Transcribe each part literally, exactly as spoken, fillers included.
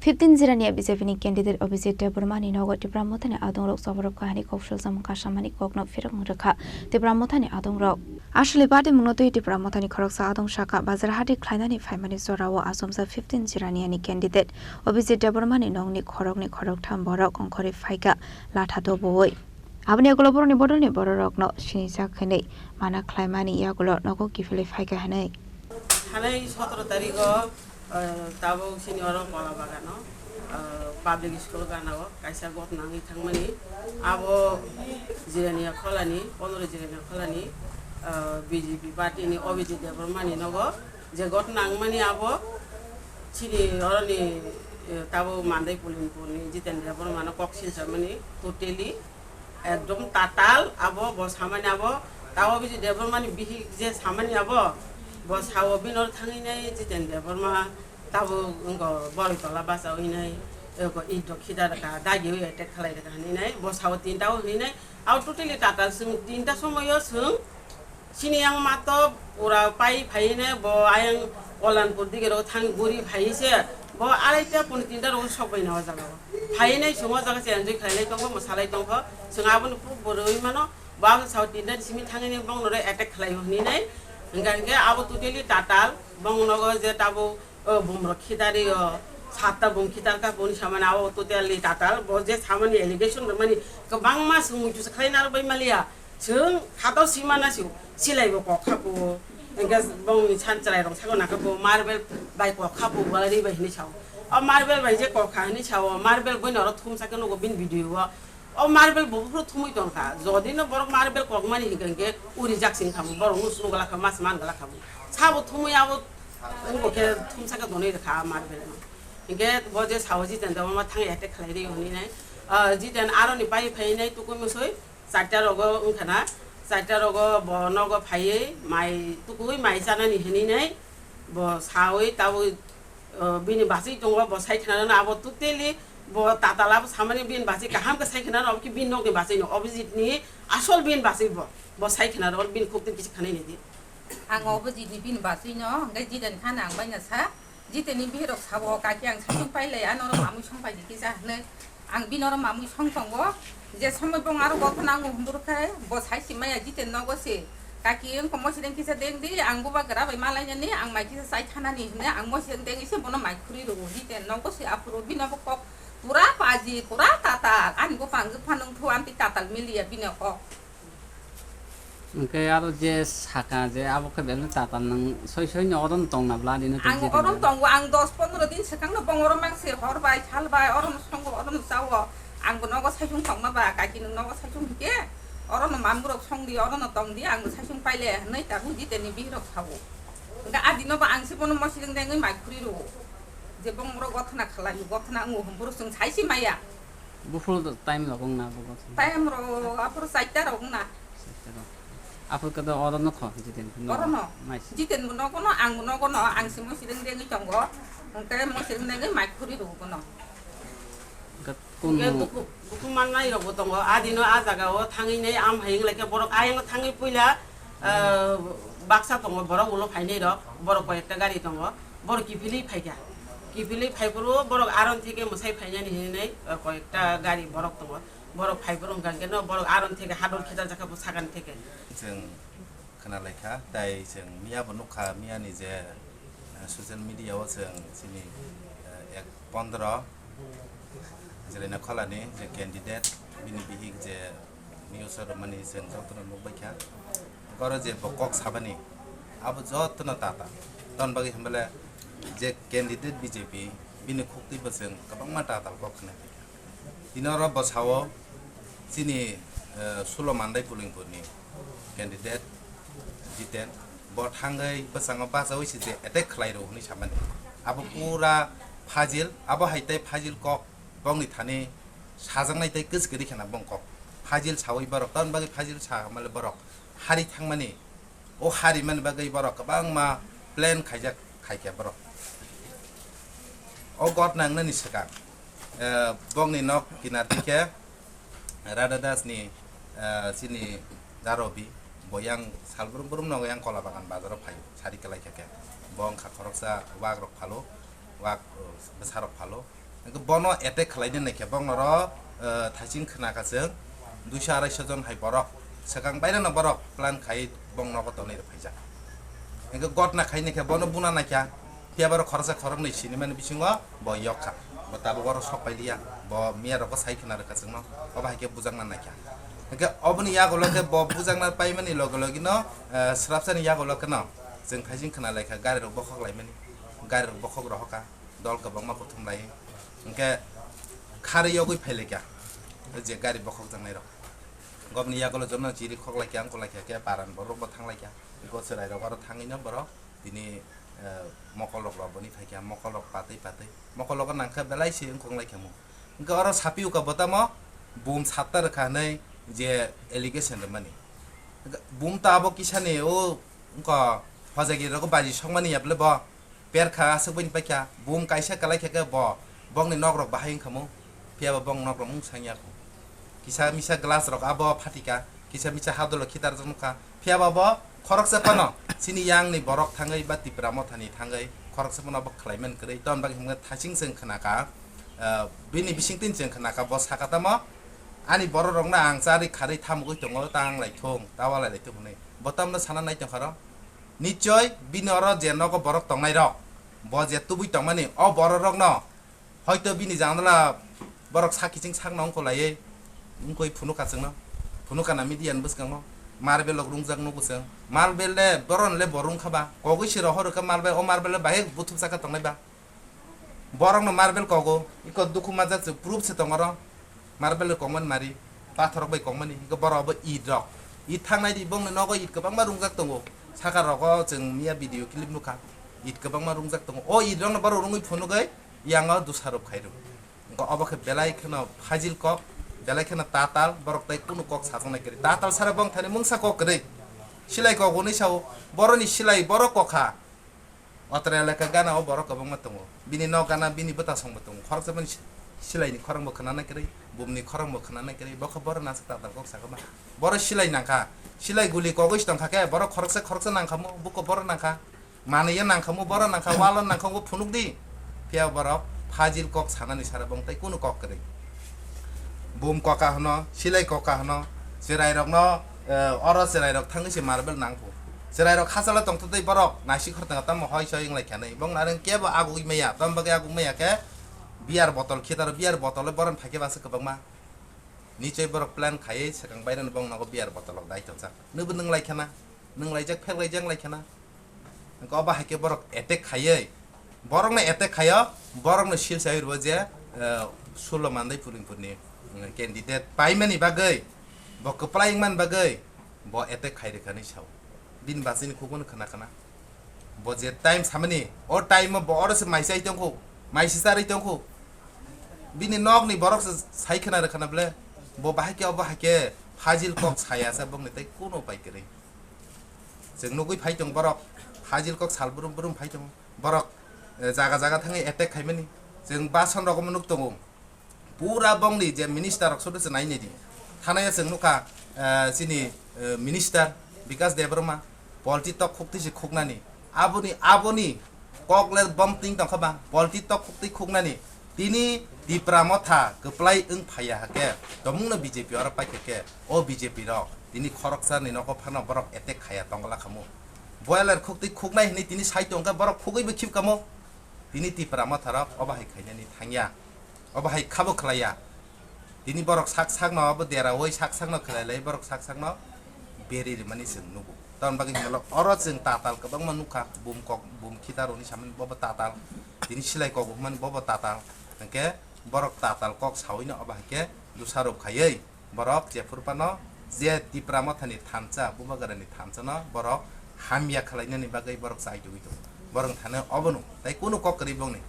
Fifteen Jirania B J P ni candidate Abhijit Debbarma ni nogo Tipra Mothani adongrok choborok kahani kok swijak kasamani kokno phirok wng rwkha Tipra Mothani adongrok. Aswlwi badimungno twi Tipra Mothani khoroksa adong saka bazar hati khlainani phaimani jorao achomsa fifteen Jirania ni candidate Abhijit Debbarma ni nokni khoroknwi khoroktham borok ongkhorwi phaikha latha dobowi. Aboni yagulo borokni bodolni bororokno sinijak hwnwi mana khlaimani yagulo nogo kiphilwi phaikha hwnwi. Thanai sotoro tarigo, eh, tabuk chini oro Kola Bagano, eh, public school ganao kaisa ghotna wngwi thangmani. Abo Jirania Kholani, pondro Jirania Kholani, eh, B J P party ni Abhijit Debbarma ni nogo je ghotna wngmani abo chini oroni, eh, tabuk Mandai Pulinpur ni Jiten Debbarma no kok silchamani totally ekdom tatal abo, bo samani abo, tabo bisi Debbarma ni bihik je samani abo, bo sao bini oro thangwi nai Jiten Debbarma tabo wngkha boroi tola bachawi nai, eko ito khida rwkha, dagiwi attack khlai rwkha hinwi nai, bo sao tinta o hinwi nai, abo totally tatal chwng tinta somoio chwng Chini yang mato pura pai phaine bo ayang Kolanpur dige ro thang guri phai se bo araita pon tinta ro sok bai na o jaga o. Phaine chwng o jaga se enjoy khailai tongo, mwsalai tongkho. Chwng aboni proof bo rwi mano. Bo ang sao tinta ni simi thangini bong no re attack khlai o hini nai. Hingka hingke abo totally tatal bong nogo je tabo, o bumrok khidari o satta bung khitar ka boni samani abo totally tatal. Bo je samani allegation rwmani kwbangma chwng muitu se khlai narwk bai maliya. Chwng khatao sima na sio, silai bo kok kha bo. Engke bongni san chwrai rok saka naka bo marble bai kok kha bo, galari bai hinwi sao. O marble bai je kok kha hinwi sao, marble boino oro thumsa khe nugo bini video o. O marble bo buphuru thumwi tong kha. Jodi no borok marble kok mani hinkhe uri jak sing kha bo, borok nus nugala kha, mas man gala kha bo. Sabo thumwi abo wngbo khe thumsa khe donwi rwkha a marble no. Hinkhe bo je sao Jiten Debbarma thang attack khlai ri hwnwi nai. Ah, Jiten aroni pai phai nai tukui musui. Charta rogo wngkha na, charta rogo bo nogo phaiwi mai tukui mai chanani hinwi nai bo sawi tabwi, o, bini bachwi tongo, bo sai khna rwna abo totally bo tatal abo samani bini bachwi kaham khe sai khna rw, obo khe bini nokni bachwi no, Abhijit ni asol bini bachwi bo, bo sai khna rw, bini khuk twi kisa khanai nai di. Ang Abhijit ni bini bachwi no, hwnkhe Jiten kha na ang bai na sa. Jiteni bihirok sabo, "Kaki, ang saichung pailai, ano oro mamui song pai di kisa," hinwi. Ang bini oro mamui song tongo. Je somoi bong aro gothona wngo hwnbwrwk khe, bo sai si maya Jiten nogo se, "Kaki, wngkha mosideng kisa deng di, ang bubagra bai malainani, ang mai kisa chai thanani," hinwi ang mosideng dengwi se bono mai khurwi rwo. Jiten nogo se aphuru bini abo kok pura paji, pura tatal. Ani bupha ang wngkha nung thu, amtwi tatal miliya bini kok. Hwnkhe aro je saka je abo khe belai tatal nang soi soi no oro no tongna bla dino. Ang oro no tongo, ang dos pondro din swkang no bong oro mangse hor bai sal bai oro no songo oro no chao. Ang bo nogo saichung tongma ba kaki nwng nogo saichung hwnkhe oro no mamung rok song di oro no tong di ang bo saichung paile hwnwi tabuk Jiten ni bihirok sao. Hwnkhe a dino bo ang se bono mosideng dengwi mai khurwi rwo. Je bong oro gothona khlai gothona wngo hwnbwrwk chwng sai si maya. Buphuru time rok wngna abo gothona? Time rok aphuru chaita rok wngna. Chaita rok. Aphuru khe do oro nokho Jiten phano? Oro no. Nice. Jiten bo nogo no, ang bo nogo no, ang se mosideng dengwi tongo. Hwnkhe mosideng dengwi mai khurwi rwo bono. Hwnkhe kunu? Hwnkhe dukhu, dukhu mannai rok bo tongo. A dino a jaga o thangwi nai am hai wng lai khe borok ayang thangwi puila, ah, baksa tongo, borok ulo phainai rok, borok koi ekta gari tongo. Borok kiphilwi phaikha. Kiphilwi phaiphuru borok aron theke mwsai phainani hinwi, eh, koyekta gari borok tongo. Borok phaiphuru hwnkha hwnkhe no borok aron theke hadol khitarjakha bo sakani theke. Chwng khwnalaikha, tai chwng miyabo nukha, miyani je, eh, social media o chwng chini, eh, ek pondro Jirania Kholani je candidate, bini bihik je news o rwmani chwng jotono nukbaikha. Oro je bo kok sabani, abo jotono tatal. Tamoni bagwi hwnbale je candidate B J P, bini khuktwi bo chwng kwbangma tatal kok khwnai phaikha. Tini oro bwsao chini, eh, Sulo Mandai Pulingpurni candidate Jiten, bo thangwi bwskango bachaui se je attack khlai rw hwnwi samani. Abo pura fajil, abo hai tei fajil kok bongni thani sajaknai tei kwchwkri kheno bong kok. Fajil saui borok, tamoni bagwi fajil sa hwnmale borok hari thangmani, o hari mani bagwi borok kwbangma plan khaijak khaikha borok. O gotna wngnani swkang, eh, bongni nok kinar dikhe Radha Das ni, eh, chini Darobi, bo yang salbrum brum nogo yang Kola Bagan bazaro phaio, sari kwlai khe khe. Bo wngkha khoroksa wak rok phalo, wak, eh, bwsa rok phalo. Hwnkhe bono attack khlaina naikha, bongno oro, eh, thaising khna kha chwng duiso araisho jon hai borok swkang baireno borok plan khai bong nogo tonwi rw phaijak. Hwnkhe gotna khai naikha, bono buna naikha, phiya borok khoroksa khoroknwi sinimani bisingo bo yok kha, bo tabuk oro sok pailiya, bo miya rogo sai khna rwkha chwngno, obo hai khe bujakna naikha. Hwnkhe oboni yagulo khe bo bujakna paimani loge logino, eh, swrapsani yagulo kheno chwng thaising khna laikha, gari rok bokhok laimani, gari rok bokhok rohokha. Dol kwbangma kuthum lai, hwnkhe kharwi yogwi phailaikha je gari bokhokjaknairok. Gobni yagulo jono chiri khoklaikha, wngkulaikha khe paran borokbo thanglaikha. Iko chwrairok aro thangwino borok tini, eh, mokolrok rok boni phaikha, mokolrok patwi patwi. Mokologo nangkha belai se wngkonglaikha mo. Hwnkhe oro sapiuka botamo bum satta rwkha hwnwi je allegation rwmani. Hwnkhe bum ta abo kisani o wngkha hojagirirogo baji sokmani ya bwle bo. Perkha aswk bai paikha, bum kaisa kwlai khe khe bo bongni nok rok bahai wngkha mo, phiya ba bong nok rok mung sang ya kho. Kisa misa glass rok abo phatika, kisa misa hadolo khitar jak nukha, phiya ba bo khoroksa phano chini yang ni borok thangwi ba Tipra Motha ni thangwi khoroksa phano abo khlai man kwrwi. Ton bagwi hwnmkhe thasing chwng khna kha, ah, bini bising tin chwng khna kha, bo saka tamo ani borok rok no ang charwi kharwi thamugwi tongo, ta wng lai thung, ta walai lai thung hwnwi bo tamno sana nai tong kha ro. Nichoi bini oro je nogo borok tongnai rok, bo je tubui tongmani, o borok rokno hoito bini janala borok sak kiching sakno wngkho laiwi wngkoi phunukha chwngno, phunukha na media ni bwskango, marbel rok rungjak nugo chwng, marbel le boron le bo rungkha ba, kogwi se rohor rwkha marbel, o marbel le bahai buthumsaka tongnai ba. Borokno marbel kogo, iko dukhu majak se proof se tongo oro. Marbel kokmani mari, pathorrok bai kokmani, iko borok bo it rok. It thangnai di bongni nogo it kwbangma rungjak tongo. Saka rogo chwng miya video clip nukha. It kwbangma rungjak tongo. O it rokno borok rungwi phunugwi yango dusarop khairok. Iko obo khe belai kheno phajil kok, belai kheno tatal, borok tai kunu kok sajaknai kwrwi. Tatal sara bong thani mungsa kok kwrwi. Silai kok hwnwi sao, boroni silai borok kokha. Otra elaka gana o borok kwbangma tongo. Bini nok gana bini bwtasongbo tongo. Khoroksa bini si-, silaini khorangbo khwnanai kwrwi, bumni khorangbo khwnanai kwrwi. Bo khe borok nasuk tatal kok sakha ba. Borok silai nangkha. Silai guli kogwi se tongkha khe borok khoroksa khoroksa nangkha mo, buko borok nangkha. Manwi ya nangkha mo, borok nangkha, walo nangkha, bo phunuk di. Phiya borok phajil kok sanani sara bong tai kunu kok kwrwi. Bum koka hwno, silai koka hwno, chwrairokno, eh, oro chwrairok thangwi se marbel nangkho. Chwrairok hachalo tongtwtwi borok naisik khortwnga tamo hoi soi wnglaikha nai. Bong nareng kebo agugwi maya, tamo bagwi agugwi maya khe beer botol khitaro, beer botol borok phaikhe basa kwbangma. Nichoi borok plan khaiwi swkang baireno bong nogo beer botol rok dai tongjak. Nwbo nwnglaikha na, nwnglaijak, pheklaijak wnglaikha na. Hwnkhe obo hai khe borok attack khaiwi, borokno attack khaio, borokno sil chaiwi rwo je, eh, Sulo Mandai Pulingpurni, mm, candidate paimani bagwi, bo kwplai wngmani bagwi, bo attack khai rwkha hinwi sao. Bini bachini khukmano khna khna. Bo je time samani, o time o bo oro se mai chai tongkho, mai se charwi tongkho. Bini nokni borok se sai khna rwkha na bwle, bo bahai khe obo hai khe phajil kok saya sa bokni tei kuno pai kwrwi. Chwng nugwi phai tongo borok, phajil kok sal brum brum phai tongo. Borok, eh, jaga jaga thangwi attack khaimani. Chwng bason rogo nuk tongo. Pura bongni je minister rok soto se nai nai di. Thanaya chwng nukha, eh, chini, eh, minister Bikas Debbarma, polti tok khukti se khuknani. Aboni, aboni kok le bom ting tongkha ba, polti tok khukti khuknani. Tini Tipra Motha kwplai wng phaiya hakhe, tomungno B J P oro paikha khe, o B J P rok tini khoroksa ni nogo phano borok attack khaya tongla khamu. Boiler khukti khuknai hinwi tini sai tongkha, borok khugwi bo khibkamo. Tini Tipra Motha rok obo hai khainani thangya, obo hai khabo khlaiya. Tini borok sak sakno abo deraui sak sakno khlai lai, borok sak sakno beri rimani chwng nugo. Tamoni bagwi hinwi oro chwng tatal kwbangma nukha, bum kok, bum khitaroni samani bobo tatal, tini silai kok hwnmani bobo tatal. Hwnkhe borok tatal kok sawino obo hai khe dusarop khaiwi borok jephuru phano je Tipra Mothani thansa, Bubagrani thansano borok hamya khlainani bagwi borok chai tugwi tongo. Borok thani obono tai kunu kok kwrwi bongni.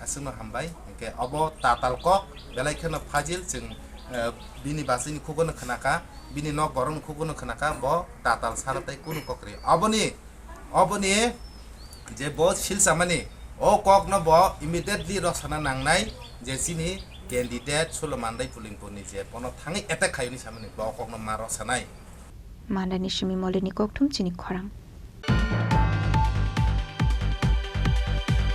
Aswkno hambai, hwnkhe obo tatal kok, belai kheno phajil chwng, eh, bini bachini khugono khnakha, bini nok borokni khugono khnakha, bo tatal sara tai kunu kok kwrwi. Oboni, oboni je bo silchamani, o kokno bo immediately rosana nangnai je chini candidate Sulo Mandai Pulingpurni je bono thangwi attack khaiyoni samani, bo kokno ma rosanai. Mandani simi molini kokthum chini khorang.